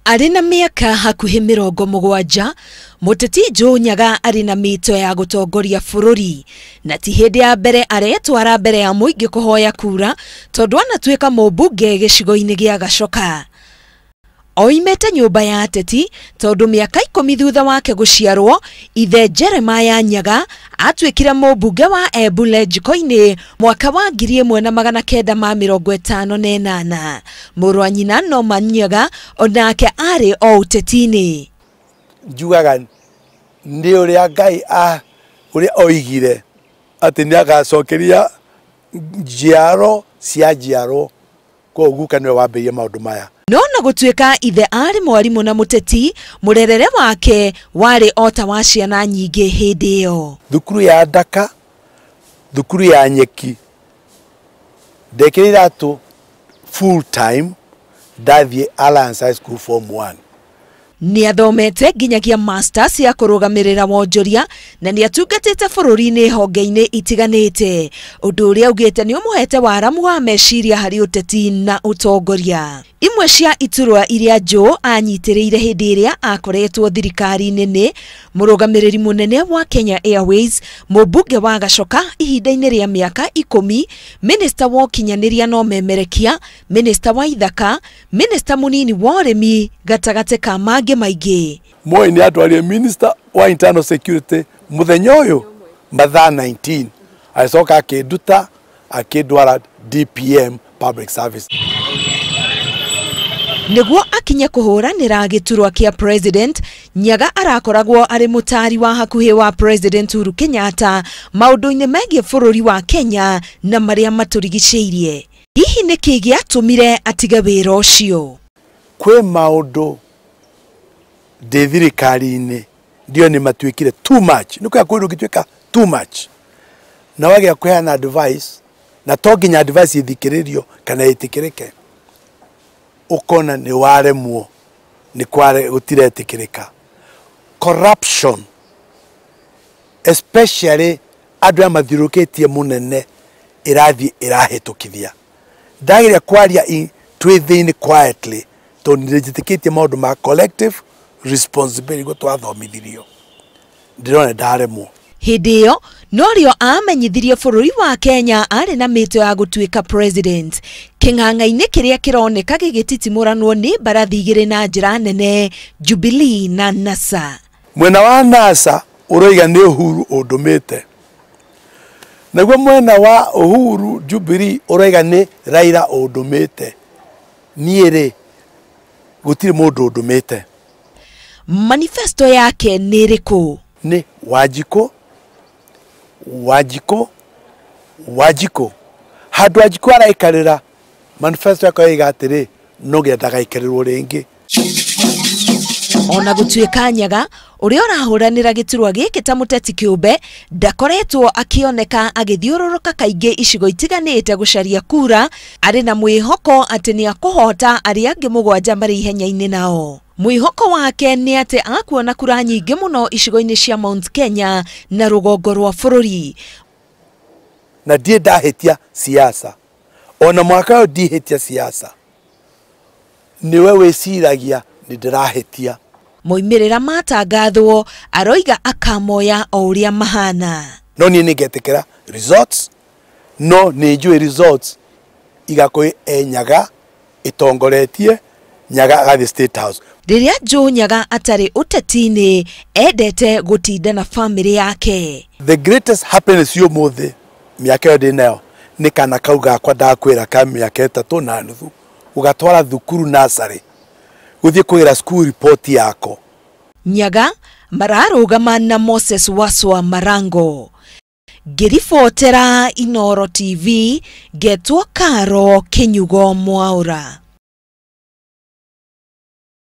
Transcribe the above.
Arĩ na mĩaka hakuhĩ 70, Mũteti Joe Nyaga arĩ na mĩto ya gũtongoria bũrũri, na ti hĩndĩ ya mbere aretwara mbere ya mũingĩ kũhoya kura tondũ anatuĩka mũmbunge gĩcigo-inĩ gĩa Gachoka. Oimĩte nyũmba ya ateti tondũ mĩaka 10 thutha wake gũciarwo, ithe Jeremiah Nyaga atuĩkire mũmbunge wa Embule Njiko-inĩ mwaka wa 1958. Mũrũ wa nyina Norman Nyaga onake arĩ o ũteti-inĩ. Njugaga nĩ ũrĩa Ngai ũrĩa oigire atĩ nĩ agacokeria njiaro cia njiaro, koguo guka nĩwe wambĩrĩirie maũndũ maya. No na gũtuĩka ithe arĩ mwarimũ na mũteti, mũrerere wake warĩ o ta wa ciana nyingĩ hĩndĩ ĩyo. Thukuru ya Ndaka, thukuru ya Nyeki, ndekĩrire iratũ full time, ndathiĩ Alliance High School form 1. Nĩ athomete nginyagia masters ya kũrũgamĩrĩra wonjoria na nĩ atungatĩte bũrũri-inĩ honge-inĩ itiganĩte, ũndũ ũrĩa augĩte nĩ ũmũhete waramu wa meciria harĩ ũteti na ũtongoria. Imwe cia iturwa iria Joe anyitĩrĩire hĩndĩ ĩrĩa akoretwo thirikari-inĩ nĩ mũrũgamĩrĩri mũnene wa Kenya Airways, mũmbunge wa Gachoka ihinda-inĩ rĩa mĩaka 10, minista wa ũkinyanĩria na ũmemerekia, minista wa ithaka, minista mũnini wa ũrĩmi, gatagatĩ ka mangĩ maingĩ. Moi nĩ atwarire minister wa internal security mũthenya ũyũ mathaa 19, agĩcoka akĩnduta akĩndwara DPM public service. Nĩguo akinye kũhũranĩra gĩturwa kĩa president, Nyaga arakoragwo arĩ mũtari wa hakuhĩ wa President Uhuru Kenyatta maũndũ-inĩ megiĩ bũrũri wa Kenya na marĩa matũrigicĩirie. Hihi nĩkĩ gĩatũmire atige wĩra ũcio? Kwĩ maũndũ ndĩ thirikari-inĩ ndio nĩ matuĩkire too much. Nĩ kwĩ kũndũ gĩtuĩka too much na wagĩa kũheana advice, na to nginya advice ĩthikĩrĩrio kana ĩtĩkĩrĩke, ũkona nĩ waremwo, nĩ kware gũtiretĩkĩrĩka. Corruption especially andũ aya mathiũrũrũkĩtie mũnene ĩrathiĩ ĩrahĩtũkithia. Ndageria kwaria twĩ thĩinĩ quietly tondũ nĩ njĩtĩkĩtie maũndũ ma collective responsibility guo twathomithirio, ndĩrona ndaremwo. Hĩndĩ ĩyo norĩo amenyithirie bũrũri wa Kenya arĩ na mĩto ya gũtuĩka president, kĩng'ang'a-inĩ kĩrĩa kĩroneka gĩgĩtitimũranwo nĩ mbarathi igĩrĩ na njĩra nene, Jubilee na NASA. Mwena wa NASA ũroiga nĩ Uhuru ũndũmĩte, naguo mwena wa Uhuru Jubilee ũroiga nĩ Raila ũndũmĩte. Niĩ rĩ, gũtirĩ mũndũ ũndũmĩte. Manifesto yake nĩ ĩrĩkũ? Nĩ Wanjikũ, Wanjikũ, Wanjikũ. Handũ Wanjikũ araikarĩra, manifesto yakwa yoiga atĩrĩ, no nginya ndagaikarĩrwo rĩngĩ. Ona gũtuĩka Nyaga ũrĩa ũrahũranĩra gĩturwa gĩkĩ ta mũteti kĩũmbe ndakoretwo akĩoneka agĩthiũrũrũka kaingĩ icigo itiganĩte gũcaria kura, arĩ na mwĩhoko atĩ nĩ akũhota arĩa angĩ 7 marĩ ihenya-inĩ nao. Mwĩhoko wake nĩ atĩ akuona kura nyingĩ mũno icigo-inĩ cia Mount Kenya na rũgongo rwa bũrũri. Na ndiĩ ndahĩtia siasa, ona mwaka ũyũ ndihĩtia siasa, nĩwe wĩciragia nĩ ndĩrahĩtia. Moimĩrĩra matangathwo aroiga akamoya o ũrĩa mahana. No niĩ nĩngetĩkĩra results, no nĩ njũĩ results igakorwo e Nyaga ĩtongoretie, Nyaga agathiĩ State House. Rĩrĩa Joe Nyaga atarĩ ũteti-inĩ, endete gũtinda na bamĩrĩ yake. The greatest happiness ũmũthĩ mĩaka ĩyo ndĩ nayo nĩ kana kau gakwa ndakwĩra ka mĩaka 3.5 ũgatwara thukuru nursery gũthiĩ kũgĩra school report yako. Nyaga mararũgama na Moses Waswa Marango. Ngĩribotera Inooro TV, ngetwo Karo Kĩnyugo Mwaũra.